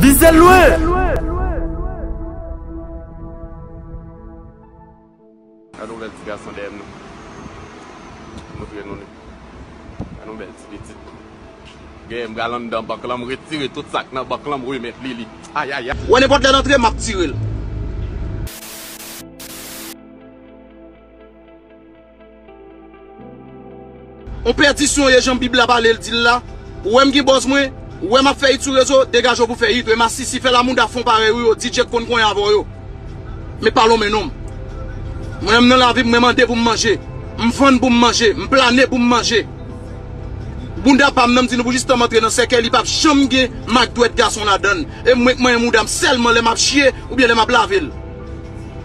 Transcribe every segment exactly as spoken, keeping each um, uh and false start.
Vize lwen! Gade yon bèl ti gason dèyè m nan. Montre nou li. Gade yon bèl ti pitit. Gen m pral anndan bank lan, m retire tout sa k nan bank lan, m remèt li li. Ayayay. Wè nenpòt lè l antre, m ap tire l. On pèdisyon ye jan Bib la pale l di l la. Ou wè m gen buzz mwen, ou wè m ap fè hit sou rezo, degaje w pou fè hit. E masisi fè la mouda fon parèy ou yo, D J k konn konyen avè w yo. Men pa lonmen non m. Mwen menm nan lavi m, mwen mande pou m manje. M vann pou m manje, m plane pou m manje. Bounda pa m nan m di nou pou jistan m antre nan sèkèy, li p ap janm gen mak dwèt gason ladan l. E mwen k manyen mouda m sèlman lè m ap chye oubyen lè m ap lave l.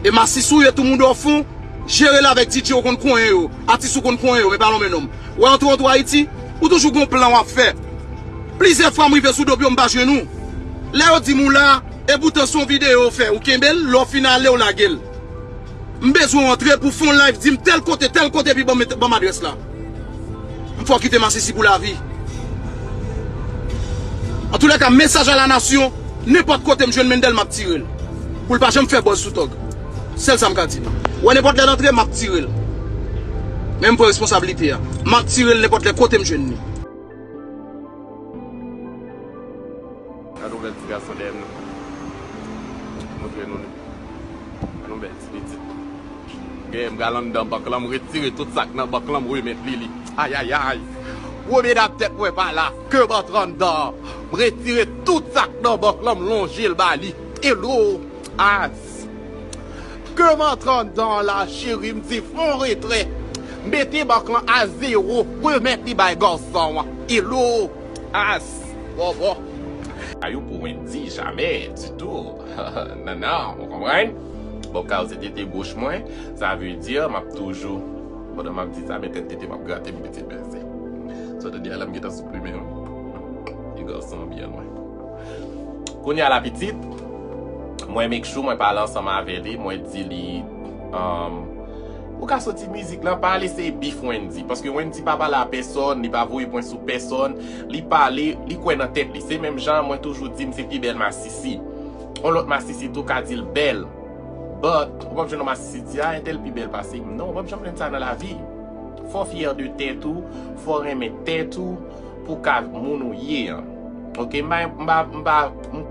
E masisi ou ye tou mouda w fon, jere l avèk D J ou konn konyen yo, atis ou konn konyen yo, men pa lonmen non m. Wè antre w tou Ayiti, ou toujou gon plan w ap fè. Plizyè fwa m rive sou do pye w m pa jwenn ou. Lè yo di m ou la, e poutan se yon videyo yo fè, ou kenbe l, lè w fin ale w lage l. M bezwen w antre pou fè yon live, di m tèl kote, tèl kote, epi ban m, ban m adrès la. M fè w kite masisi pou lavi. Antoulèka, mesaj a la nasyon, nenpòt kote m jwenn Mendel, m ap tire l. Pou l pa janm fè buzz sou tòg. Sèl sa m ka di nou. Wè nenpòt lè l antre, m ap tire l. Men m pran responsablite a. M ap tire l nenpòt lè kote m jwenn li. Gade yon bèl ti gason dèyè m nan. Montre nou li. Gade yon bèl ti pitit. Gen m pral anndan bank lan, m retire tout sa k nan bank lan, m remèt li li. Ayayay. Premye dam tèt mwen pa la, ke m antre anndan. M retire tout sa k nan bank lan, m lonje l ba li. Hello, as. Ke m antre anndan la, cheri, m di fon retrè. Mete bank lan a zewo, remèt li bay gason an. Hello, as. Bon, bon. A yo pou Wendy, jamè ditou. Non, non, ou konprann? Bon, ka yo se tete goch mwen, sa vle di, m ap toujou, pandan m ap di sa, men tèt tete m ap grate m pitit bèlsè. Sa w tande a la, m gentan sou plimen wi. E gason an byen lwen. Kounye a la pitit, mwen make sure mwen pale ansanm avè li, mwen di li, um, ou ka soti mizik lan, pa al eseye beef Wendy, paske Wendy pa pale a pèsòn, li pa voye pwen sou pèsòn, li pale, li kwè nan tèt li. Se menm jan mwen toujou di m se pi bèl masisi. On lòt masisi tou ka di l bèl. But, ou p ap jwenn yon masisi di, a, entèl pi bèl pase m. Non, ou p ap janm jwenn sa nan lavi. Fò w fyè de tèt ou, fò w renmen tèt ou, pou w ka moun ou ye an. Oke, m pa, m pa, m pa, m